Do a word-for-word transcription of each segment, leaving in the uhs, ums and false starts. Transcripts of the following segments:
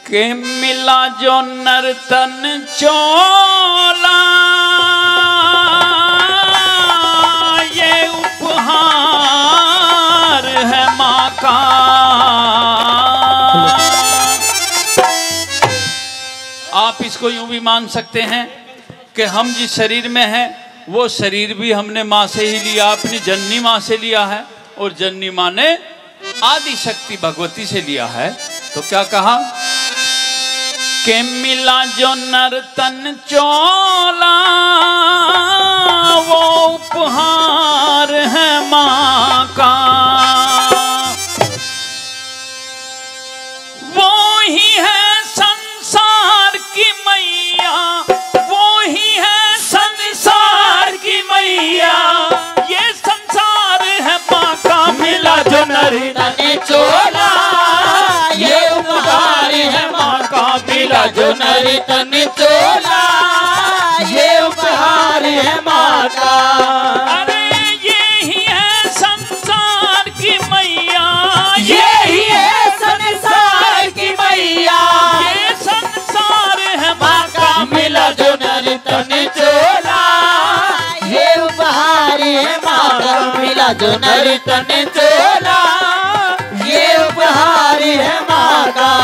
के मिला जो नर्तन चोला, ये उपहार है माँ का। आप इसको यूं भी मान सकते हैं कि हम जिस शरीर में हैं, वो शरीर भी हमने माँ से ही लिया, अपनी जननी माँ से लिया है, और जननी माँ ने आदि शक्ति भगवती से लिया है। तो क्या कहा कि मिला जो नर्तन चोला, वो उपहार है माँ का। वो ही है संसार की मैया, वो ही है संसार की मैया। ये संसार है माँ का, मिला जो नर्तन चोला, ये उपहार है माँ का, मिला जो नर्तन चोला, ये उपहार है माँ का। अरे यही है संसार की मैया, यही है संसार की मैया। ये संसार है माँ का, मिला जो नर्तन चोला, ये उपहार है माँ का, मिला जो नर्तन चोला, ये उपहार है माँ का।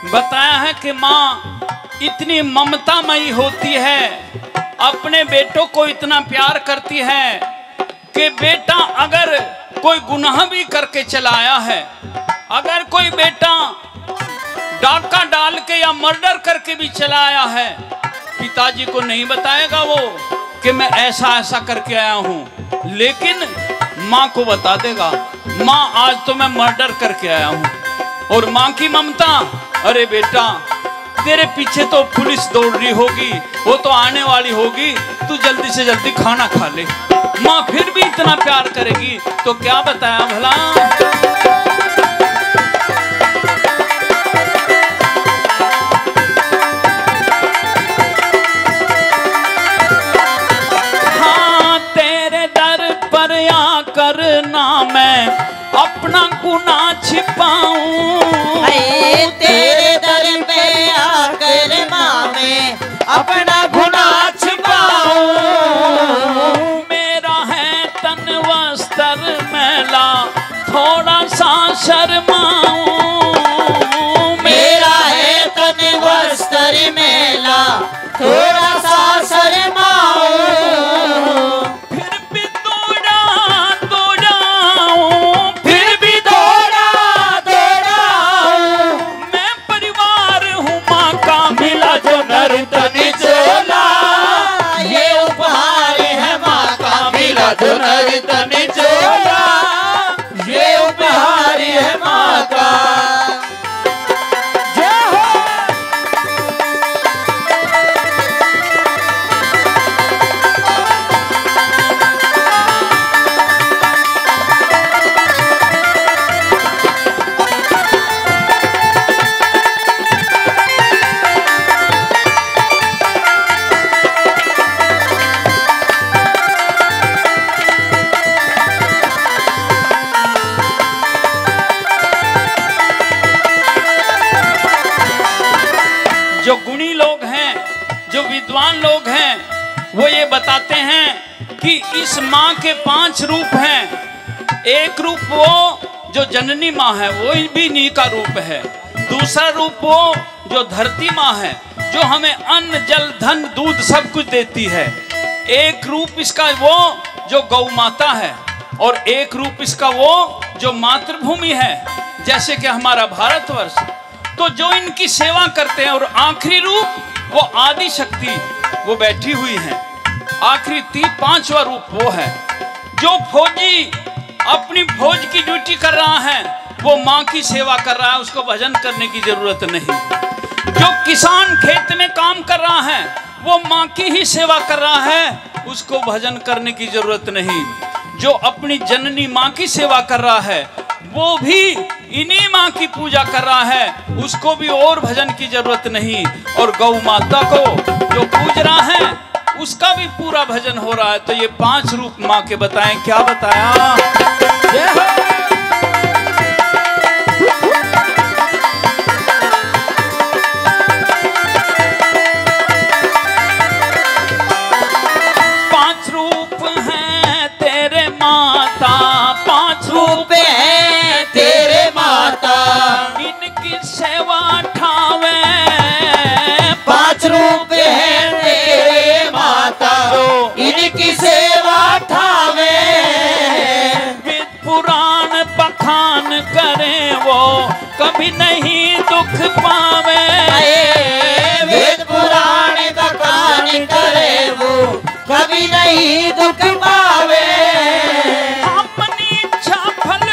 बताया है कि माँ इतनी ममतामयी होती है, अपने बेटों को इतना प्यार करती है कि बेटा अगर कोई गुनाह भी करके चला आया है, अगर कोई बेटा डाका डाल के या मर्डर करके भी चला आया है, पिताजी को नहीं बताएगा वो कि मैं ऐसा ऐसा करके आया हूँ, लेकिन माँ को बता देगा, माँ आज तो मैं मर्डर करके आया हूँ। और माँ की ममता, अरे बेटा, तेरे पीछे तो पुलिस दौड़ रही होगी, वो तो आने वाली होगी, तू जल्दी से जल्दी खाना खा ले। माँ फिर भी इतना प्यार करेगी तो क्या बताया भला। हाँ, तेरे दर पर आकर ना मैं अपना गुनाह छिपाऊं। हाय, तेरे दर पे आकर माँ मैं अपना गुनाह छिपाऊं। मेरा है तन वस्त्र मैला, थोड़ा सा शर्माऊं। मेरा है तन वस्त्र मैला, थोड़ा सा शर्माऊं। फिर भी दौड़ा, दौड़ाऊं, फिर भी दौड़ा, दौड़ाऊं। मैं परिवार हूँ माँ का, मिला जो नर्तन चोला, ये उपहार है माँ का, मिला जो नर्तन चोला, ये उपहार है माँ का। जय हो। जो गुणी लोग हैं, जो विद्वान लोग हैं, वो ये बताते हैं कि इस माँ के पांच रूप हैं। एक रूप वो जो जननी माँ है, वो भी नी का रूप है। दूसरा रूप वो जो धरती माँ है, जो हमें अन्न, जल, धन, दूध सब कुछ देती है। एक रूप इसका वो जो गौ माता है, और एक रूप इसका वो जो मातृभूमि है, जैसे कि हमारा भारतवर्ष। तो जो इनकी सेवा करते हैं, और आखिरी रूप वो आदि शक्ति, वो बैठी हुई हैं। आखिरी ती-, पांचवा रूप वो है जो फौजी अपनी फौज की ड्यूटी कर रहा है, वो माँ की सेवा कर रहा है, उसको भजन करने की जरूरत नहीं। जो किसान खेत में काम कर रहा है, वो माँ की ही सेवा कर रहा है, उसको भजन करने की जरूरत नहीं। जो अपनी जननी माँ की सेवा कर रहा है, वो भी इन्हीं माँ की पूजा कर रहा है, उसको भी और भजन की जरूरत नहीं। और गौ माता को जो पूज रहा है, उसका भी पूरा भजन हो रहा है। तो ये पांच रूप माँ के बताएं, क्या बताया? जय हो। पांच रूप हैं तेरे माता, पांच रूप रूप हैं तेरे माता। इनकी सेवा ठावे। पांच रूप हैं तेरे माता, इनकी सेवा ठावे। वेद पुराण बखान करे वो, कभी नहीं दुख पावे। ए, वेद पुराण बखान करे वो, कभी नहीं दुख पावे। हाँ, मन इच्छा फल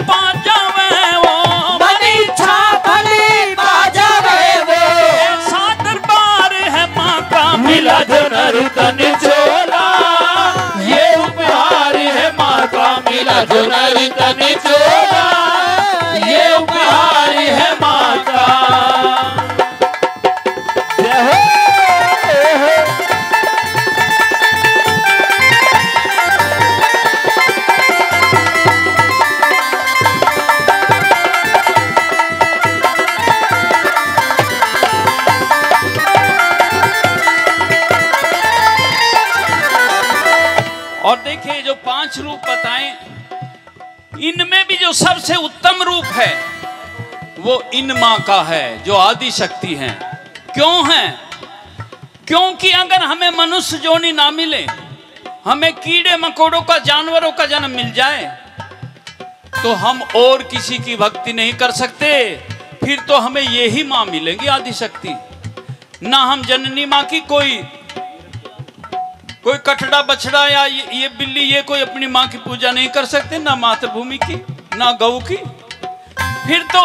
पा जावे वो। मन इच्छा फल पा जावे वो। ऐसा दरबार है माँ का, मिला जो नर तन चोला। ये उपहार है माँ का, मिला जो नर तन चोला। ये उपहार है माँ का। जय हो। और देखिए, जो पांच रूप बताएं, इनमें भी जो सबसे उत्तम रूप है, वो इन माँ का है, जो आदि शक्ति हैं। क्यों है? क्योंकि अगर हमें मनुष्य जोनी ना मिले, हमें कीड़े मकोड़ों का, जानवरों का जन्म मिल जाए, तो हम और किसी की भक्ति नहीं कर सकते। फिर तो हमें यही माँ मिलेंगी, आदि शक्ति। ना हम जननी माँ की कोई, कोई कटड़ा बछड़ा या ये, ये बिल्ली, ये कोई अपनी माँ की पूजा नहीं कर सकते, ना मातृभूमि की, ना गौ की। फिर तो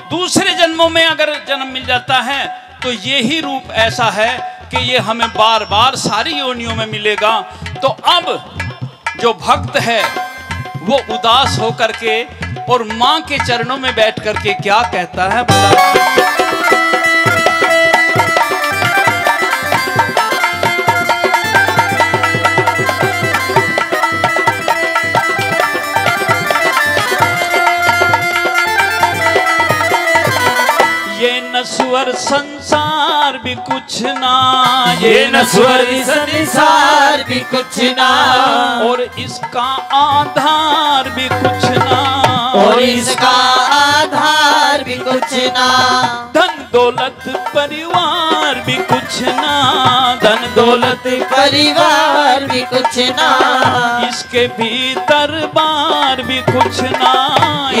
दूसरे जन्मों में अगर जन्म मिल जाता है, तो यही रूप ऐसा है कि ये हमें बार बार सारी योनियों में मिलेगा। तो अब जो भक्त है, वो उदास होकर के और माँ के चरणों में बैठ करके क्या कहता है, बता। ये नश्वर संसार भी कुछ ना, ये नश्वर संसार भी कुछ ना, और इसका आधार भी कुछ ना, और इसका आधार भी कुछ ना। धन दौलत परिवार भी कुछ ना, धन दौलत परिवार भी कुछ ना, इसके भीतर बार भी कुछ ना,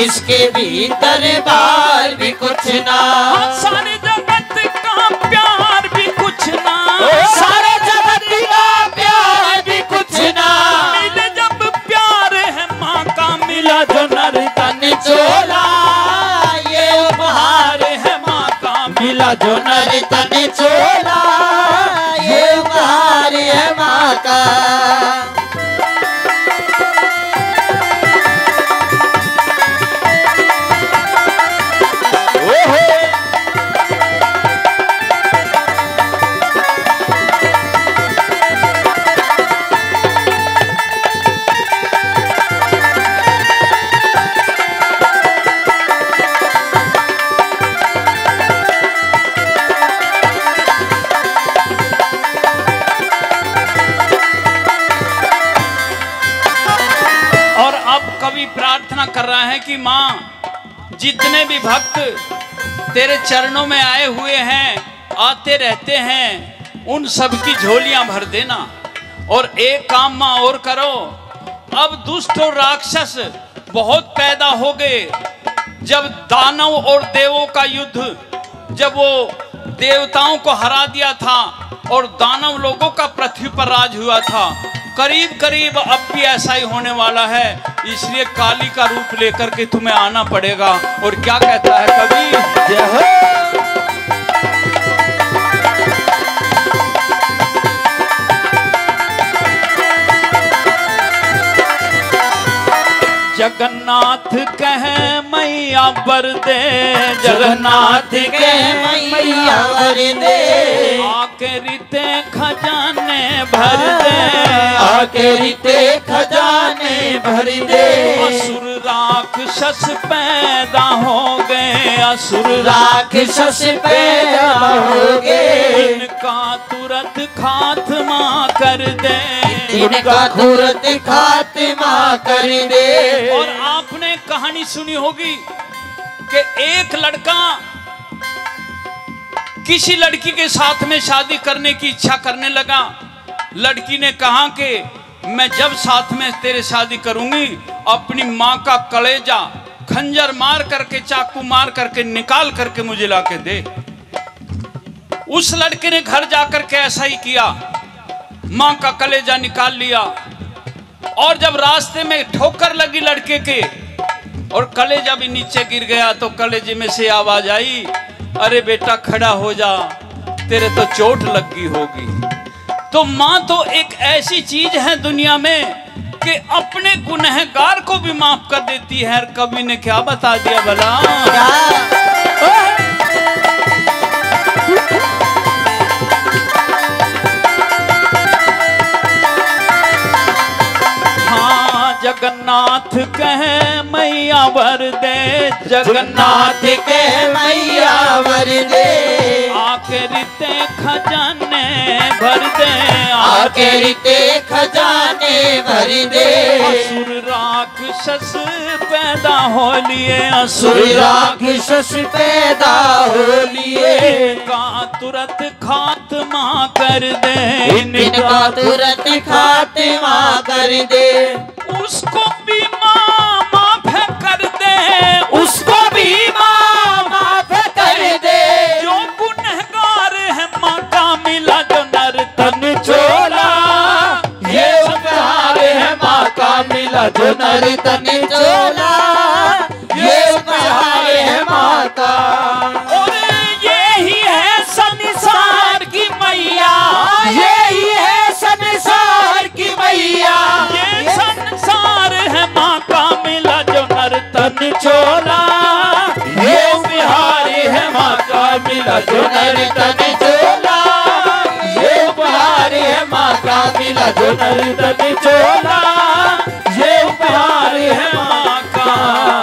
इसके भीतर बार भी कुछ ना। हाँ, सारे जगत का प्यार भी कुछ ना, ओ, सारे जगत का प्यार भी कुछ ना। मिले जब प्यार है माँ का, मिला जो नर तन चोला, ये उपहार है माँ का, मिला जो नर तन चोला, ये उपहार है माँ का। और अब कवि प्रार्थना कर रहा है कि माँ, जितने भी भक्त तेरे चरणों में आए हुए हैं, आते रहते हैं, उन सब की झोलियां भर देना। और एक काम माँ और करो, अब दुष्ट और राक्षस बहुत पैदा हो गए। जब दानव और देवों का युद्ध, जब वो देवताओं को हरा दिया था और दानव लोगों का पृथ्वी पर राज हुआ था, करीब करीब अब भी ऐसा ही होने वाला है, इसलिए काली का रूप लेकर के तुम्हें आना पड़ेगा। और क्या कहता है कवि? जय हो। जगन्नाथ कह मैया वर दे, जगन्नाथ कह मैया वर दे। आके रिते खजाने भर दे, आके रिते खजाने भर दे। असुर राक्षस पैदा हो गए, असुर राक्षस पैदा हो गए। इनका तुरंत खात्मा कर दे, इनका तुरंत खात्मा कर दे। और आपने कहानी सुनी होगी कि एक लड़का किसी लड़की के साथ में शादी करने की इच्छा करने लगा। लड़की ने कहा कि मैं जब साथ में तेरे शादी करूंगी, अपनी माँ का कलेजा खंजर मार करके, चाकू मार करके निकाल करके मुझे लाके दे। उस लड़के ने घर जाकर के ऐसा ही किया, माँ का कलेजा निकाल लिया। और जब रास्ते में ठोकर लगी लड़के के और कलेजा भी नीचे गिर गया, तो कलेजे में से आवाज आई, "अरे बेटा, खड़ा हो जा, तेरे तो चोट लग गई होगी।" तो माँ तो एक ऐसी चीज है दुनिया में कि अपने गुनहगार को भी माफ कर देती है। और कवि ने क्या बता दिया भला? क्या? हाँ, जगन्नाथ कह मैया वर दे, जगन्नाथ कह मैया वर दे। आखिरी ते खजाने भर दे, आखिरी ते खजाने भर दे। असुर राक्षस पैदा हो लिए, असुर राक्षस पैदा हो लिए। इनका तुरंत खात्मा कर दे, इनका तुरंत खात्मा कर दे। उसको भी माँ माफ कर दे, उसको भी माँ माफ कर दे। जो गुनहगार है माँ का मिला जो नर तन चोला, ये उपहार है माँ का मिला जो नर तन चोला, ये उपहार है माँ का। और यही है संसार की मैया, यही है संसार की मैया। ये संसार है माँ का मिला जो नर तन चोला। ये उपहार है माँ का मिला जो नर तन चोला। ये उपहार है माँ का मिला जो नर तन चोला। ये उपहार है माँ का।